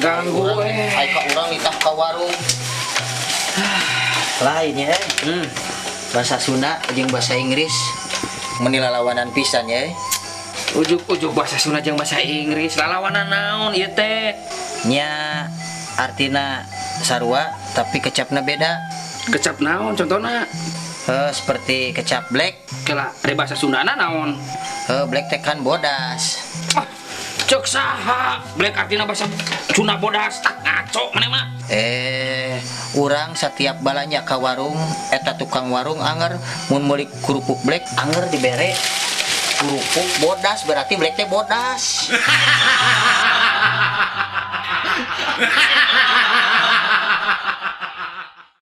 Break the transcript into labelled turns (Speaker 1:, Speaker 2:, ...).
Speaker 1: Ngaganggu eh.
Speaker 2: Ai ka urang nitah ka warung. Lain ya. Bahasa Sunda jeung bahasa Inggris meni lalawanan pisan ya.
Speaker 1: Ujuk-ujuk bahasa Sunda jeung bahasa Inggris lalawanan naon ieu teh?
Speaker 2: Nya artina sarua tapi kecapna beda.
Speaker 1: Kecap naon contohna?
Speaker 2: Seperti kecap black.
Speaker 1: Kela ari bahasa Sundana naon?
Speaker 2: Black teh kan bodas.
Speaker 1: Ah, cek saha? Black artina bahasa Sunda bodas. Ah, ngaco maneh mah.
Speaker 2: Urang setiap balanja ka warung eta tukang warung anger mun meuli kerupuk black anger dibere kerupuk bodas, berarti black teh bodas.